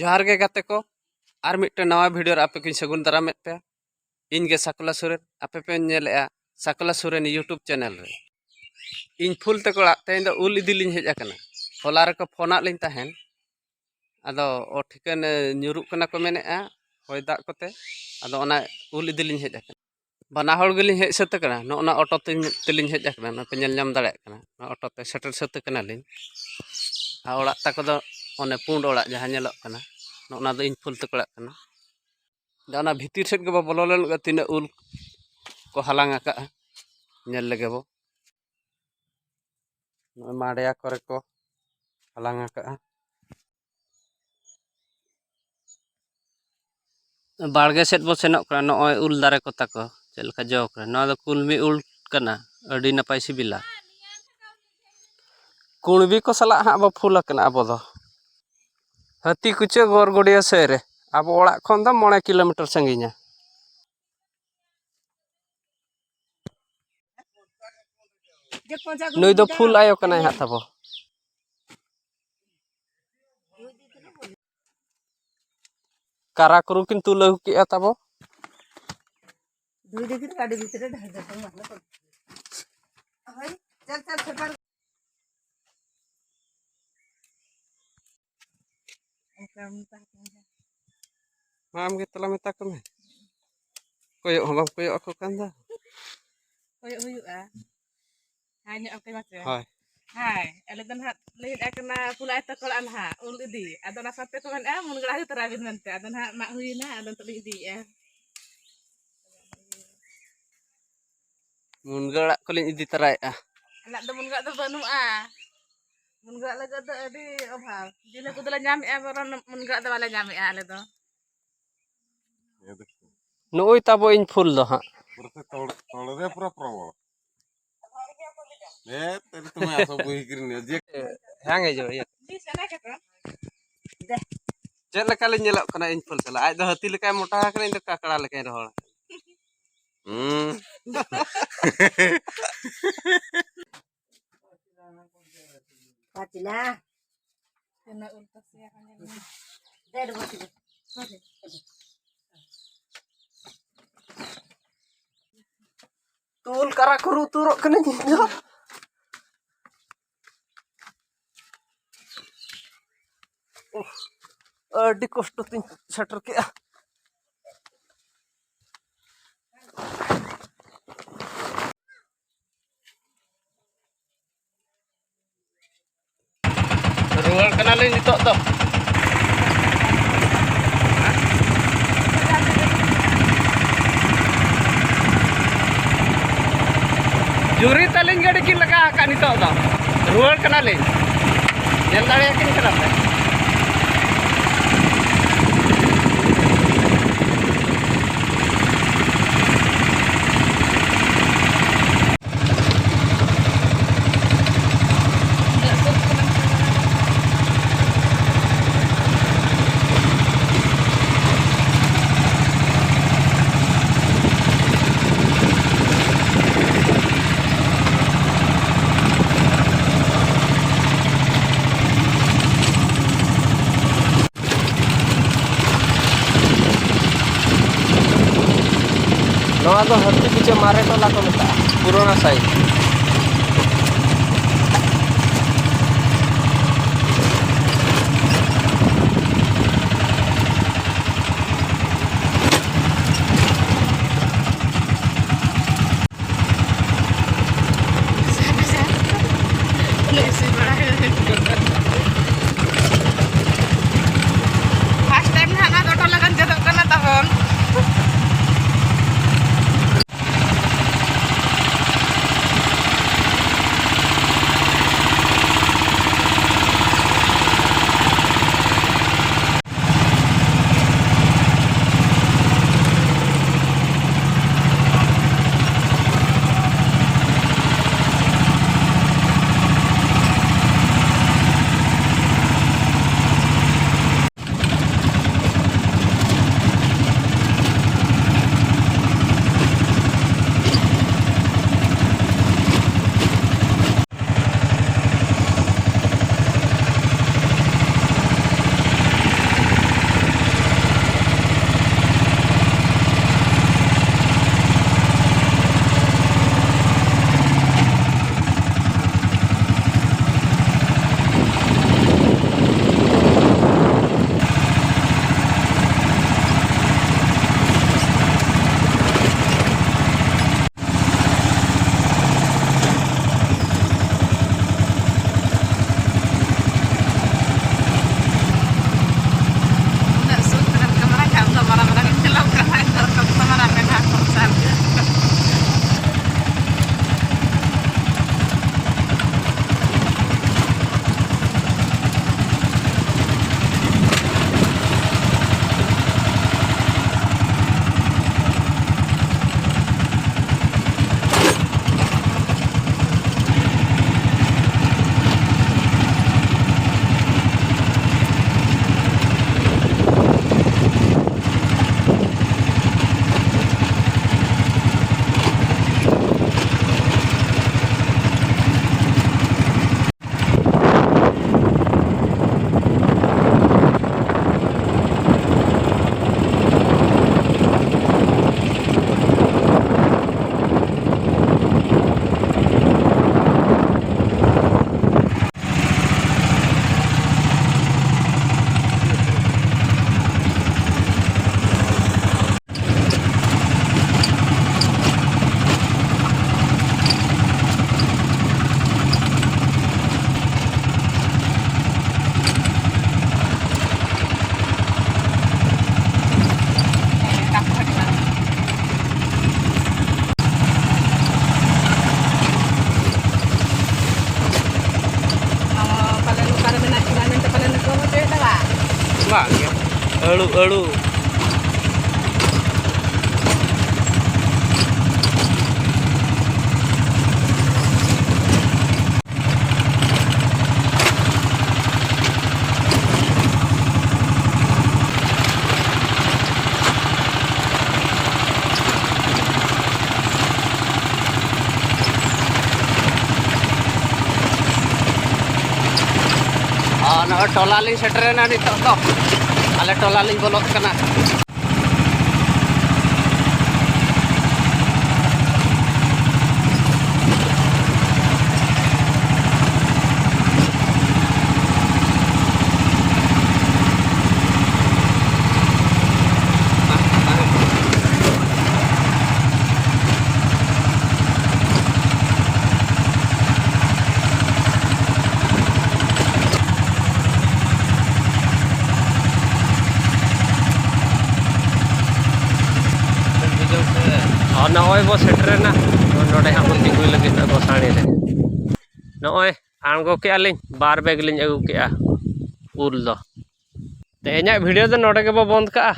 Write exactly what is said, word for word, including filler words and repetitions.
ᱡᱚᱦᱟᱨ ᱜᱮ ᱜᱟᱛᱮ ᱠᱚ, ᱟᱨ ᱢᱤᱫᱴᱮᱱ ᱱᱟᱣᱟ ᱵᱷᱤᱰᱤᱭᱳ ᱨᱮ ᱟᱯᱮ ᱠᱚᱧ ᱥᱟᱹᱜᱩᱱ ᱫᱟᱨᱟᱢᱮᱫ ᱯᱮᱭᱟ᱾ ᱤᱧ ᱜᱮ ᱥᱟᱠᱞᱟ ᱥᱚᱨᱮᱱ, ᱟᱯᱮ ᱯᱮ ᱧᱮᱞᱮᱫᱼᱟ ᱥᱟᱠᱞᱟ ᱥᱚᱨᱮᱱ YouTube ᱪᱮᱱᱮᱞ ᱨᱮ᱾ ᱤᱧ ᱯᱷᱩᱞ ᱛᱟᱠᱚ ᱚᱲᱟᱜ ᱛᱮᱦᱮᱧ ᱫᱚ ᱩᱞ ᱤᱫᱤ ᱞᱤᱧ ᱦᱮᱡ ᱟᱠᱟᱱᱟ᱾ ᱦᱚᱞᱟ ᱨᱮᱠᱚ ᱯᱷᱳᱱᱟᱫ ᱞᱤᱧ ᱛᱟᱦᱮᱱ, ᱟᱫᱚ ᱚ ᱴᱷᱤᱠᱟᱹᱱ ᱧᱩᱨᱩᱜ ᱠᱟᱱᱟ ᱠᱚ ᱢᱮᱱᱮᱫᱼᱟ ᱦᱚᱭ ᱫᱟᱜ ᱠᱚᱛᱮ, ᱟᱫᱚ ᱚᱱᱟ ᱩᱞ ᱤᱫᱤ ᱞᱤᱧ ᱦᱮᱡ ᱟᱠᱟᱱᱟ᱾ ᱵᱟᱱᱟ ᱦᱚᱲ ᱜᱮᱞᱤᱧ ᱦᱮᱡ ᱥᱟᱹᱛ ᱟᱠᱟᱱᱟ᱾ ᱱᱚᱜᱼᱚ ᱱᱟ ᱚᱴᱳ ᱛᱮᱧ-, ᱛᱮᱞᱤᱧ ᱦᱮᱡ ᱟᱠᱟᱱᱟ, ᱱᱚᱜᱼᱚᱭ ᱯᱮ ᱧᱮᱞ ᱧᱟᱢ ᱫᱟᱲᱮᱭᱟᱜ ᱠᱟᱱᱟ, ᱱᱚᱣᱟ ᱚᱴᱳ ᱛᱮ ᱥᱮᱴᱮᱨ ᱥᱟᱹᱛ ᱟᱠᱟᱱᱟᱞᱤᱧ᱾ ᱟᱨ ᱚᱲᱟᱜ ᱛᱟᱠᱚ ᱫᱚ ᱚᱱᱮ ᱯᱩᱸᱰ ᱚᱲᱟᱜ ᱡᱟᱦᱟᱸ ᱧᱮᱞᱚᱜ ᱠᱟᱱᱟ, ᱱᱚᱜᱼᱚ ᱱᱟ ᱫᱚ ᱤᱧ ᱯᱷᱩᱞ ᱛᱟᱠᱚ ᱚᱲᱟᱜ ᱠᱟᱱᱟ᱾ ᱟᱫᱚ ᱚᱱᱟ ᱵᱷᱤᱛᱤᱨ ᱥᱮᱫ ᱜᱮᱵᱚ ᱵᱚᱞᱚ ᱞᱮᱱ ᱜᱮ, ᱛᱤᱱᱟᱹᱜ ᱩᱞ ᱠᱚ ᱦᱟᱞᱟᱝ ᱟᱠᱟᱫᱼᱟ, ᱧᱮᱞ ᱞᱮᱜᱮ ᱵᱚ᱾ ᱱᱚᱜᱼᱚᱭ ᱢᱟᱰᱮᱭᱟ ᱠᱚᱨᱮ ᱠᱚ ᱦᱟᱞᱟᱝ ᱟᱠᱟᱫᱼᱟ᱾ ᱵᱟᱲᱜᱮ ᱥᱮᱫ ᱵᱚ ᱥᱮᱱᱚᱜ ᱠᱟᱱᱟ᱾ ᱱᱚᱜᱼᱚᱭ ᱩᱞ ᱫᱟᱨᱮ ᱠᱚ ᱛᱟᱠᱚ ᱪᱮᱫ ᱞᱮᱠᱟ ᱡᱚ ᱠᱟᱱᱟ᱾ ᱱᱚᱣᱟ ᱫᱚ ᱠᱩᱞᱢᱤ ᱩᱞ ᱠᱟᱱᱟ, ᱟᱹᱰᱤ ᱱᱟᱯᱟᱭ ᱥᱤᱵᱤᱞᱟ᱾ ᱠᱩᱬᱵᱤ ᱠᱚ ᱥᱟᱞᱟᱜ ᱦᱟᱸᱜ ᱵᱚ ᱯᱷᱩᱞ ᱟᱠᱟᱱᱟ ᱟᱵᱚ ᱫᱚ᱾ ᱦᱟᱹᱛᱤ ᱠᱩᱪᱟᱹ ᱜᱚᱨᱜᱚᱰᱤᱭᱟᱹ ᱥᱮᱫ ᱨᱮ, ᱟᱵᱚ ᱚᱲᱟᱜ ᱠᱷᱚᱱ ᱫᱚ ᱢᱚᱬᱮ ᱠᱤᱞᱳᱢᱤᱴᱟᱨ ᱥᱟᱺᱜᱤᱧᱟ᱾ ᱱᱩᱭ ᱫᱚ ᱯᱷᱩᱞ ᱟᱭᱳ ᱠᱟᱱᱟᱭ ᱦᱟᱸᱜ ᱛᱟᱵᱚ᱾ ᱠᱟᱨᱟ ᱠᱩᱨᱩ ᱠᱤᱱ ᱛᱩᱞ ᱟᱹᱜᱩ ᱠᱮᱜᱼᱟ ᱛᱟᱵᱚ᱾ ᱫᱩᱭ ᱰᱤᱜᱽᱨᱤ ᱜᱟᱹᱰᱤ ᱵᱷᱤᱛᱨᱤ ᱨᱮ ᱰᱷᱮᱨ ᱰᱷᱮᱨ ᱵᱟᱝ ᱦᱳᱭ, ᱪᱟᱞ, ᱪᱟᱞ, ᱥᱮᱯᱟᱨ᱾ ᱚᱱᱠᱟ ᱢᱮᱛᱟ ᱠᱚ ᱢᱮ᱾ ᱢᱟ ᱟᱢᱜᱮ ᱛᱟᱞᱟ ᱢᱮᱛᱟ ᱠᱚᱢᱮ᱾ ᱠᱚᱭᱚᱜ ᱦᱚᱸ ᱵᱟᱢ ᱠᱚᱭᱚᱜ ᱟᱠᱚ ᱠᱟᱱ ᱫᱚ᱾ ᱠᱚᱭᱚᱜ ᱦᱩᱭᱩᱜᱼᱟ᱾ ᱦᱟᱭ ᱧᱚᱜ ᱟᱯᱮ ᱢᱟᱥᱮ᱾ ᱦᱳᱭ᱾ ᱦᱟᱭ, ᱟᱞᱮ ᱫᱚ ᱱᱟᱦᱟᱜ ᱞᱮ ᱦᱮᱡ ᱟᱠᱟᱱᱟ ᱯᱷᱩᱞᱟᱭ ᱛᱟᱠᱚ ᱚᱲᱟᱜ ᱱᱟᱦᱟᱜ ᱩᱞ ᱤᱫᱤ᱾ ᱟᱫᱚ ᱚᱱᱟ ᱥᱟᱶᱛᱮ ᱠᱚ ᱢᱮᱱᱮᱫᱼᱟ, ᱢᱩᱱᱜᱟᱹ ᱟᱲᱟᱜ ᱦᱚᱸ ᱛᱚᱨᱟᱭ ᱵᱤᱱ ᱢᱮᱱᱛᱮ᱾ ᱟᱫᱚ ᱱᱟᱦᱟᱜ ᱢᱟᱜ ᱦᱩᱭᱮᱱᱟ, ᱟᱫᱚ ᱱᱤᱛᱚᱜ ᱞᱤᱧ ᱤᱫᱤᱭᱮᱫᱼᱟ᱾ ᱢᱩᱱᱜᱟᱹ ᱟᱲᱟᱜ ᱠᱚᱞᱤᱧ ᱤᱫᱤ ᱛᱚᱨᱟᱭᱮᱫᱼᱟ᱾ ᱟᱞᱟᱜ ᱫᱚ ᱢᱩᱱᱜᱟᱹ ᱟᱲᱟᱜ ᱫᱚ ᱵᱟᱹᱱᱩᱜᱼᱟ᱾ ᱢᱩᱱᱜᱟᱹ ᱟᱲᱟᱜ ᱞᱟᱹᱜᱤᱫ ᱫᱚ ᱟᱹᱰᱤ ᱚᱵᱷᱟᱵᱽ᱾ ᱡᱤᱞ ᱦᱟᱹᱠᱩ ᱫᱚᱞᱮ ᱧᱟᱢᱮᱫᱼᱟ, ᱵᱚᱨᱚᱱ ᱢᱩᱱᱜᱟᱹ ᱟᱲᱟᱜ ᱫᱚ ᱵᱟᱞᱮ ᱧᱟᱢᱮᱫᱼᱟ ᱟᱞᱮ ᱫᱚ᱾ ᱱᱩᱜᱼᱩᱭ ᱛᱟᱵᱚ ᱤᱧ ᱯᱷᱩᱞ ᱫᱚ ᱦᱟᱸᱜ᱾ ᱯᱩᱨᱟᱹ ᱛᱚᱲ-, ᱛᱚᱲ ᱨᱮ ᱯᱩᱨᱟᱹ ᱯᱨᱚᱵᱚᱞ᱾ ᱦᱮᱸ, ᱛᱮᱨᱮ ᱛᱩᱢᱦᱟᱨᱟ ᱥᱚᱵ ᱵᱚᱦᱤ ᱠᱤᱨᱤᱧ ᱦᱮᱸ, ᱦᱤᱡᱩᱜ᱾ ᱪᱮᱫ ᱞᱮᱠᱟ ᱞᱤᱧ ᱧᱮᱞᱚᱜ ᱠᱟᱱᱟ ᱤᱧ ᱯᱷᱩᱞ ᱥᱟᱞᱟᱜ? ᱟᱡ ᱫᱚ ᱦᱟᱹᱛᱤ ᱞᱮᱠᱟᱭ ᱢᱚᱴᱟ ᱟᱠᱟᱱᱟ, ᱤᱧ ᱫᱚ ᱠᱟᱠᱲᱟ ᱞᱮᱠᱟᱧ ᱨᱚᱦᱚᱲ ᱟᱠᱟᱱᱟ᱾ ᱦᱩᱸ᱾ ᱯᱟᱪᱞᱟ᱾ ᱛᱤᱱᱟᱹᱜ ᱩᱞ ᱛᱟᱥᱮᱭᱟ ᱠᱚ ᱧᱮᱞ ᱢᱮ᱾ ᱛᱩᱞ ᱠᱟᱨᱟ ᱠᱩᱨᱩ ᱩᱛᱟᱹᱨᱚᱜ ᱠᱟᱹᱱᱟᱹᱧ ᱤᱧ ᱫᱚ᱾ ᱩᱦ, ᱟᱹᱰᱤ ᱠᱚᱥᱴᱚ ᱛᱤᱧ ᱥᱮᱴᱮᱨ ᱠᱮᱜᱼᱟ᱾ ᱨᱩᱣᱟᱹᱲ ᱠᱟᱱᱟᱞᱤᱧ ᱱᱤᱛᱚᱜ ᱫᱚ᱾ ᱡᱩᱨᱤ ᱛᱟᱹᱞᱤᱧ ᱜᱟᱹᱰᱤ ᱠᱤᱱ ᱞᱟᱜᱟ ᱟᱠᱟᱫ ᱱᱤᱛᱚᱜ ᱫᱚ᱾ ᱨᱩᱣᱟᱹᱲ ᱠᱟᱱᱟᱞᱤᱧ᱾ ᱧᱮᱞ ᱫᱟᱲᱮᱭᱟᱠᱤᱱ ᱠᱟᱱᱟ ᱯᱮ᱾ ᱱᱚᱣᱟ ᱫᱚ ᱦᱟᱹᱛᱤ ᱯᱤᱪᱷᱟᱹ ᱢᱟᱨᱮ ᱴᱚᱞᱟ ᱠᱚ ᱢᱮᱛᱟᱜᱼᱟ, ᱯᱩᱨᱚᱱᱟ ᱥᱟᱭᱤᱰ᱾ ᱯᱷᱟᱥᱴ ᱴᱟᱭᱤᱢ ᱱᱟᱦᱟᱜ ᱱᱚᱣᱟ ᱫᱚ ᱚᱴᱳ ᱞᱟᱜᱟᱱ ᱪᱮᱫᱚᱜ ᱠᱟᱱᱟ ᱛᱟᱵᱚᱱ᱾ ᱟᱹᱲᱩ, ᱟᱹᱲᱩ᱾ ᱟᱨ ᱱᱚᱜᱼᱚᱭ ᱴᱚᱞᱟ ᱞᱤᱧ ᱥᱮᱴᱮᱨᱮᱱᱟ ᱱᱤᱛᱚᱜ ᱫᱚ᱾ ᱟᱞᱮ ᱴᱚᱞᱟ ᱞᱤᱧ ᱵᱚᱞᱚᱜ ᱠᱟᱱᱟ᱾ ᱟᱨ ᱱᱚᱜᱼᱚᱭ ᱵᱚ ᱥᱮᱴᱮᱨᱮᱱᱟ, ᱱᱚᱰᱮ ᱦᱟᱸᱜ ᱵᱚᱱ ᱛᱤᱸᱜᱩᱭ ᱞᱟᱹᱜᱤᱫ ᱜᱚᱥᱟᱬᱤ ᱨᱮ᱾ ᱱᱚᱜᱼᱚᱭ ᱟᱬᱜᱚ ᱠᱮᱜᱼᱟ ᱞᱤᱧ, ᱵᱟᱨ ᱵᱮᱜᱽ ᱞᱤᱧ ᱟᱹᱜᱩ ᱠᱮᱜᱼᱟ ᱩᱞ ᱫᱚ᱾ ᱛᱮᱦᱮᱧᱟᱜ ᱵᱷᱤᱰᱤᱭᱳ ᱫᱚ ᱱᱚᱰᱮ ᱜᱮᱵᱚ ᱵᱚᱱᱫᱽ ᱠᱟᱜᱼᱟ᱾